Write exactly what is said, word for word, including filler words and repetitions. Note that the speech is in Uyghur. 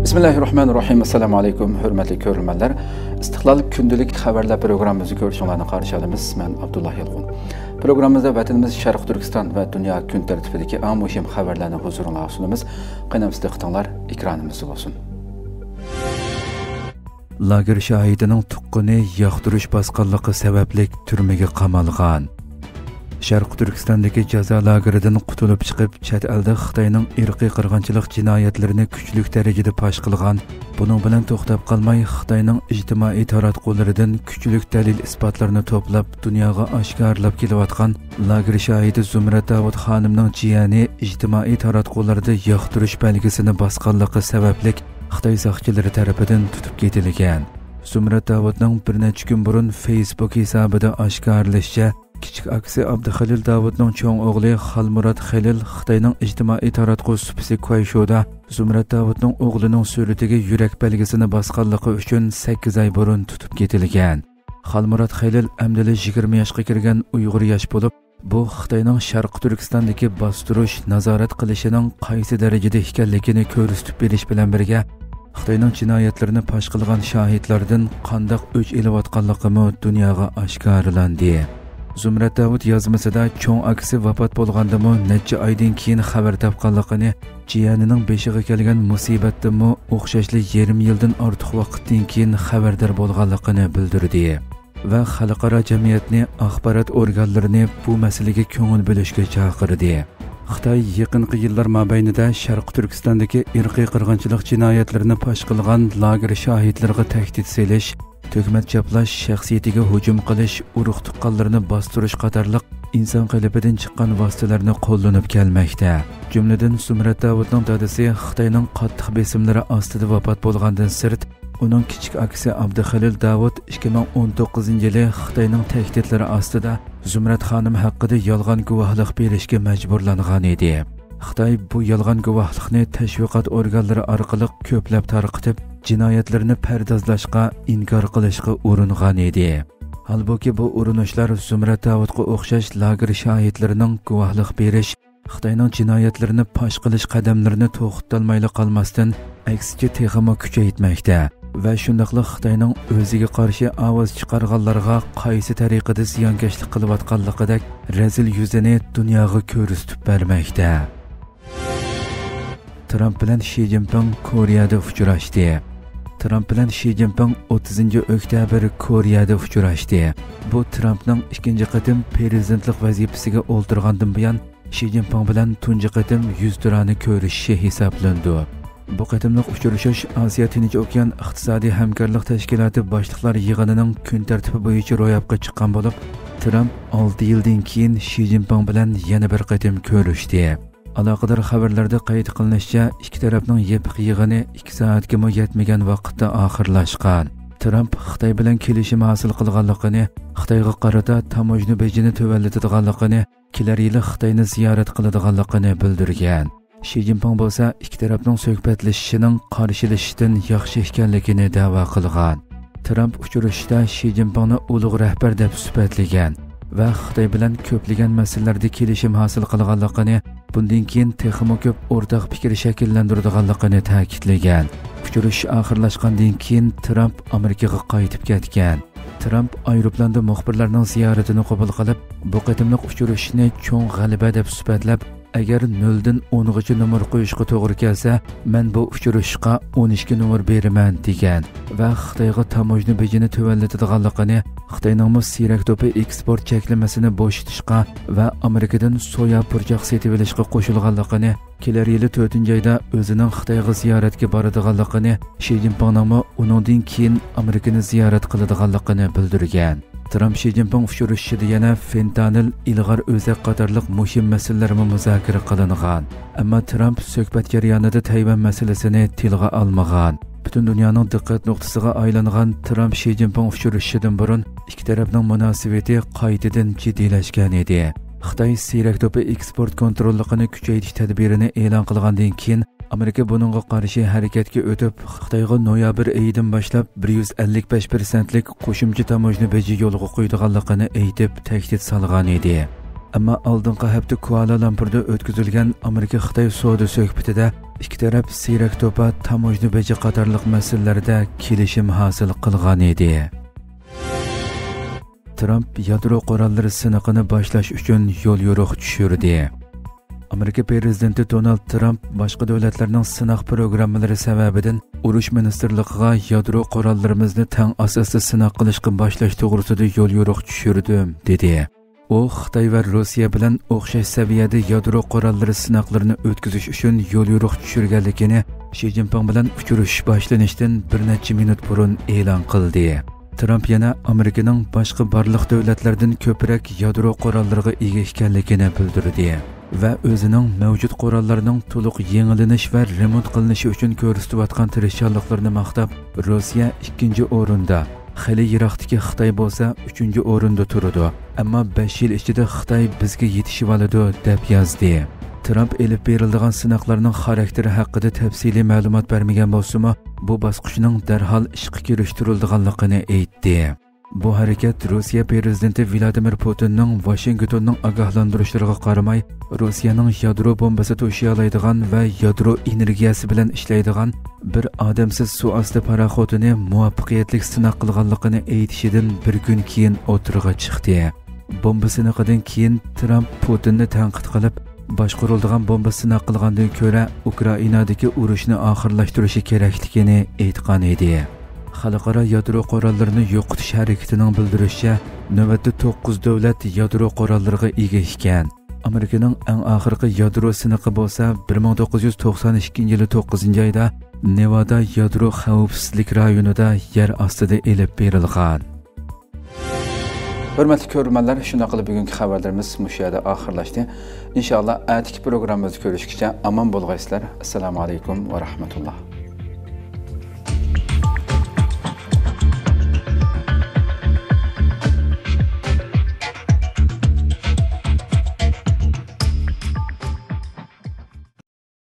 بىسمىللاھىررەھمانىررەھىم. ئەسسالامۇ ئەلەيكۇم، ھۆرمەتلىك كۆرۈرمەنلەر. ئىستىقلال كۈندىلىك خەۋەرلەر پروگراممىمىزنى كۆرۈشۈڭلارنى قارشى ئالىمىز. مەن ئابدۇللا يالقۇن. پروگراممىمىزدا ۋەتىنىمىز شەرقىي تۈركىستان ۋە دۇنيا كۈن تەرتىپىدىكى ئەڭ مۇھىم خەۋەرلەرنى ھۇزۇرۇڭلارغا سۇنىمىز. قېنى، دىققىتىڭلار ئېكرانىمىزدا بولسۇن. لاگېر شاھىتىنىڭ تۇغقىنى ياقتۇرۇش باسقانلىقى سەۋەبلىك تۈرمىگە قامالغان. شەرقىي تۈركىستاندىكى جازا لاگېرىدىن قۇتۇلۇپ چىقىپ، چەت ئەلدە خىتاينىڭ ئىرقىي قىرغىنچىلىق جىنايەتلىرىنى كۈچلۈك دەرىجىدە پاش قىلغان، بۇنىڭ بىلەن توختاپ قالماي، خىتاينىڭ ئىجتىمائىي تاراتقۇلىرىدىن كۈچلۈك دەلىل-ئىسپاتلارنى توپلاپ، دۇنياغا ئاشكارىلاپ كېلىۋاتقان لاگېر شاھىتى زۇمرەت داۋۇت خانىمنىڭ جىيەنى ئىجتىمائىي تاراتقۇلاردا ياقتۇرۇش بەلگىسىنى باسقانلىقى سەۋەبلىك خىتاي ساقچىلىرى تەرىپىدىن تۇتۇپ كېتىلگەن. زۇمرەت داۋۇتنىڭ بىر نەچچە كۈن بۇرۇن فېيسبۇك ھېسابىدا ئاشكارىلىشىچە، كىچىك ئاكىسى ئابدۇخېلىل داۋۇتنىڭ چوڭ ئوغلى خالمۇرات خېلىل خىتاينىڭ ئىجتىمائىي تاراتقۇ سۇپىسى كۇەيشۇدا زۇمرەت داۋۇتنىڭ ئوغلىنىڭ سۈرىتىگە يۈرەك بەلگىسىنى باسقانلىقى ئۈچۈن سەككىز ئاي بۇرۇن تۇتۇپ كېتىلگەن. خالمۇرات خېلىل ئەمدىلا يىگىرمە ياشقا كىرگەن ئۇيغۇر ياش بولۇپ، بۇ خىتاينىڭ شەرقىي تۈركىستاندىكى باستۇرۇش، نازارەت قىلىشىنىڭ قايسى دەرىجىدە ئىكەنلىكىنى كۆرسىتىپ بېرىش بىلەن بىرگە، خىتاينىڭ جىنايەتلىرىنى پاش قىلغان شاھىتلاردىن قانداق ئۆچ ئېلىۋاتقانلىقىمۇ دۇنياغا ئاشكارىلاندى. زۇمرەت داۋۇت يازمىسىدا چوڭ ئاكىسى ۋاپات بولغاندىمۇ نەچچە ئايدىن كېيىن خەۋەر تاپقانلىقىنى، جىيەنىنىڭ بېشىغا كەلگەن مۇسىبەتتىنمۇ ئوخشاشلا يېرىم يىلدىن ئارتۇق ۋاقىتتىن كېيىن خەۋەردار بولغانلىقىنى بىلدۈردى ۋە خەلقئارا جەمئىيەتنى، ئاخبارات ئورگانلىرىنى بۇ مەسىلىگە كۆڭۈل بۆلۈشكە چاقىردى. خىتاي يېقىنقى يىللار مابەينىدە شەرقىي تۈركىستاندىكى ئىرقىي قىرغىنچىلىق جىنايەتلىرىنى پاش قىلغان لاگېر شاھىتلىرىغا تەھدىت سېلىش، تۆھمەت چاپلاش، شەخسىيىتىگە ھۇجۇم قىلىش، ئۇرۇق-تۇغقانلىرىنى باستۇرۇش قاتارلىق ئىنسان قېلىپىدىن چىققان ۋاسىتىلەرنى قوللىنىپ كەلمەكتە. جۈملىدىن زۇمرەت داۋۇتنىڭ دادىسى خىتاينىڭ قاتتىق بېسىملىرى ئاستىدا ۋاپات بولغاندىن سىرت، ئۇنىڭ كىچىك ئاكىسى ئابدۇخېلىل داۋۇت ئىككى مىڭ ئون توققۇزىنچى يىلى خىتاينىڭ تەھدىتلىرى ئاستىدا زۇمرەت خانىم ھەققىدە يالغان گۇۋاھلىق بېرىشكە مەجبۇرلانغان ئىدى. خىتاي بۇ يالغان گۇۋاھلىقنى تەشۋىقات ئورگانلىرى ئارقىلىق كۆپلەپ تارقىتىپ، جىنايەتلىرىنى پەردازلاشقا، ئىنكار قىلىشقا ئۇرۇنغان ئىدى. ھالبۇكى، بۇ ئۇرۇنۇشلار زۇمرەت داۋۇتقا ئوخشاش لاگېر شاھىتلىرىنىڭ گۇۋاھلىق بېرىش، خىتاينىڭ جىنايەتلىرىنى پاش قىلىش قەدەملىرىنى توختىتالمايلا قالماستىن، ئەكسىچە تېخىمۇ كۈچەيتمەكتە ۋە شۇنداقلا خىتاينىڭ ئۆزىگە قارشى ئاۋاز چىقارغانلارغا قايسى تەرىقىدە زىيانكەشلىك قىلىۋاتقانلىقىدەك رەزىل يۈزىنى دۇنياغا كۆرسىتىپ بەرمەكتە. ترامپ بىلەن شى جىنپىڭ كورېيەدە ئۇچراشتى. ترامپ بىلەن شى جىنپىڭ ئوتتۇزىنچى ئۆكتەبىر كورېيەدە ئۇچراشتى. بۇ ترامپنىڭ ئىككىنچى قېتىم پىرېزىدېنتلىق ۋەزىپىسىگە ئولتۇرغاندىن بۇيان شى جىنپىڭ بىلەن تۇنجى قېتىم يۈزتۇرانە كۆرۈشۈشى ھېسابلىنىدۇ. بۇ قېتىملىق ئۇچرىشىش ئاسىيا تىنچ ئوكيان ئىقتىسادىي ھەمكارلىق تەشكىلاتى باشلىقلار يىغىنىنىڭ كۈن تەرتىپى بويىچە روياپقا چىققان بولۇپ، ترامپ ئالتە يىلدىن كېيىن شى جىنپىڭ بىلەن يەنە بىر قېتىم كۆرۈشتى. ئالاقىدار خەۋەرلەردە قەيت قىلىنىشىچە، ئىككى تەرەپنىڭ يېپىق يىغىنى ئىككى سائەتكىمۇ يەتمىگەن ۋاقىتتا ئاخىرلاشقان. ترامپ خىتاي بىلەن كېلىشىم ھاسىل قىلغانلىقىنى، خىتايغا قارىتا تاموژنا بېجىنى تۆۋەنلىتىدىغانلىقىنى، كېلەر يىلى خىتاينى زىيارەت قىلىدىغانلىقىنى بىلدۈرگەن. شى جىنپىڭ بولسا ئىككى تەرەپنىڭ سۆھبەتلىشىشىنىڭ، قارشىلىشىشتىن ياخشى ئىكەنلىكىنى دەۋا قىلغان. ترامپ ئۇچرىشىشتا شى جىنپىڭنى ئۇلۇغ رەھبەر دەپ سۈپەتلىگەن ۋە خىتاي بىلەن كۆپلىگەن مەسىلىلەردە كېلىشىم ھاسىل قىلغانلىقىنى، بۇندىن كېيىن تېخىمۇ كۆپ ئورتاق پىكىر شەكىللەندۈرىدىغانلىقىنى تەكىتلىگەن. ئۇچرىشىش ئاخىرلاشقاندىن كېيىن ترامپ ئامېرىكىغا قايتىپ كەتكەن. ترامپ ئايروپىلاندا مۇخبىرلارنىڭ زىيارىتىنى قوبۇل قىلىپ، بۇ قېتىملىق ئۇچرىشىشنى چوڭ غەلىبە دەپ سۈپەتلەپ، ئەگەر نۆلدىن ئونغىچە نومۇر قويۇشقا توغرا كەلسە، مەن بۇ ئۇچرىشىشقا ئون ئىككى نومۇر بېرىمەن، دېگەن ۋە خىتايغا تاموژنا بېجىنى تۆۋەنلىتىدىغانلىقىنى، خىتاينىڭمۇ سىيرەك توپى ئېكسپورت چەكلىمىسىنى بوشىتىشقا ۋە ئامېرىكىدىن سويا پۇرچاق سېتىۋېلىشقا قوشۇلغانلىقىنى، كېلەر يىلى تۆتىنچى ئايدا ئۆزىنىڭ خىتايغا زىيارەتكە بارىدىغانلىقىنى، شى جىنپىڭنىڭمۇ ئۇنىڭدىن كېيىن ئامېرىكىنى زىيارەت قىلىدىغانلىقىنى بىلدۈرگەن. ترامپ شى جىنپىڭ ئۇچرىشىشىدا يەنە فېنتانىل، ئىلغار ئۆزەك قاتارلىق مۇھىم مەسىلىلەرمۇ مۇزاكىرە قىلىنغان. ئەمما ترامپ سۆھبەت جەريانىدا تەيۋەن مەسىلىسىنى تىلغا ئالمىغان. پۈتۈن دۇنيانىڭ دىققەت نۇقتىسىغا ئايلانغان ترامپ شى جىنپىڭ ئۇچرىشىشىدىن بۇرۇن ئىككى تەرەپنىڭ مۇناسىۋىتى قايتىدىن جىددىيلەشكەن ئىدى. خىتاي سىيرەك توپى ئېكسپورت كونتروللۇقىنى كۈچەيتىش تەدبىرىنى ئېلان قىلغاندىن كېيىن، ئامېرىكا بۇنىڭغا قارشى ھەرىكەتكە ئۆتۈپ، خىتايغا نويابىر ئېيىدىن باشلاپ بىر يۈز ئەللىك بەش پىرسەنتلىك قوشۇمچە تاموژنا بېجى يولغا قويىدىغانلىقىنى ئېيتىپ، تەھدىت سالغان ئىدى. ئەمما ئالدىنقى ھەپتە كۇئالا لامپۇردا ئۆتكۈزۈلگەن ئامېرىكا-خىتاي سودا سۆھبىتىدە ئىككى تەرەپ سىيرەك توپا، تاموژنا بېجى قاتارلىق مەسىلىلەردە كېلىشىم ھاسىل قىلغان ئىدى. ترامپ يادرو قوراللىرى سىنىقىنى باشلاش ئۈچۈن يوليورۇق چۈشۈردى. ئامېرىكا پىرېزىدېنتى دونالد ترامپ باشقا دۆلەتلەرنىڭ سىناق پروگراممىلىرى سەۋەبىدىن ئۇرۇش مىنىستىرلىقىغا يادرو قوراللىرىمىزنى تەڭ ئاساستا سىناق قىلىشقا باشلاش توغرىسىدا يوليورۇق چۈشۈردۈم، دېدى. ئۇ خىتاي ۋە روسىيە بىلەن ئوخشاش سەۋىيەدە يادرو قوراللىرى سىناقلىرىنى ئۆتكۈزۈش ئۈچۈن يوليورۇق چۈشۈرگەنلىكىنى شى جىنپىڭ بىلەن ئۇچرىشىش باشلىنىشتىن بىر نەچچە مىنۇت بۇرۇن ئېلان قىلدى. ترامپ يەنە ئامېرىكىنىڭ باشقا بارلىق دۆلەتلەردىن كۆپرەك يادرو قوراللىرىغا ئىگە ئىكەنلىكىنى بىلدۈردى ۋە ئۆزىنىڭ مەۋجۇت قوراللارنىڭ تولۇق يېڭىلىنىش ۋە رېمونت قىلىنىشى ئۈچۈن كۆرسىتىۋاتقان تىرىشچانلىقلىرىنى ماختاپ، روسىيە ئىككىنچى ئورۇندا، خېلى يىراقتىكى خىتاي بولسا ئۈچىنچى ئورۇندا تۇرىدۇ. ئەمما بەش يىل ئىچىدە خىتاي بىزگە يېتىشىۋالىدۇ، دەپ يازدى. ترامپ ئېلىپ بېرىلىدىغان سىناقلارنىڭ خاراكتېرى ھەققىدە تەپسىلىي مەلۇمات بەرمىگەن بولسىمۇ، بۇ باسقۇچنىڭ دەرھال ئىشقا كىرىشتۈرۈلىدىغانلىقىنى ئېيتتى. بۇ ھەرىكەت روسىيە پىرېزىدېنتى ۋلادىمىر پۇتىننىڭ ۋاشىنگتوننىڭ ئاگاھلاندۇرۇشلىرىغا قارىماي، روسىيەنىڭ يادرو بومبىسى توشۇيالايدىغان ۋە يادرو ئېنېرگىيەسى بىلەن ئىشلەيدىغان بىر ئادەمسىز سۇ ئاستى پاراخوتىنى مۇۋەپپەقىيەتلىك سىناق قىلغانلىقىنى ئېيتىشىدىن بىر كۈن كېيىن ئوتتۇرىغا چىقتى. بومبا سىنىقىدىن كېيىن ترامپ پۇتىننى تەنقىد قىلىپ، باشقۇرۇلىدىغان بومبا سىناق قىلغاندىن كۆرە ئۇكرائىنادىكى ئۇرۇشنى ئاخىرلاشتۇرۇشى كېرەكلىكىنى ئېيتقان ئىدى. خەلقئارا يادرو قوراللىرىنى يوقىتىش ھەرىكىتىنىڭ بىلدۈرۈشىچە، نۆۋەتتە توققۇز دۆلەت يادرو قوراللىرىغا ئىگە ئىكەن. ئامېرىكىنىڭ ئەڭ ئاخىرقى يادرو سىنىقى بولسا بىر مىڭ توققۇز يۈز توقسان ئىككىنچى يىلى توققۇزىنچى ئايدا نېۋادا يادرو خەۋپسىزلىك رايونىدا يەر ئاستىدا ئېلىپ بېرىلغان. ھۆرمەتلىك كۆرۈرمەنلەر، شۇنداق قىلىپ بۈگۈنكى خەۋەرلىرىمىز مۇشۇ يەردە ئاخىرلاشتى. ئىنشائاللا، ئەتىكى پروگراممىمىزدا كۆرۈشكىچە ئامان بولغايسىلەر. ئەسسالامۇ ئەلەيكۇم ۋە رەھمەتۇللا.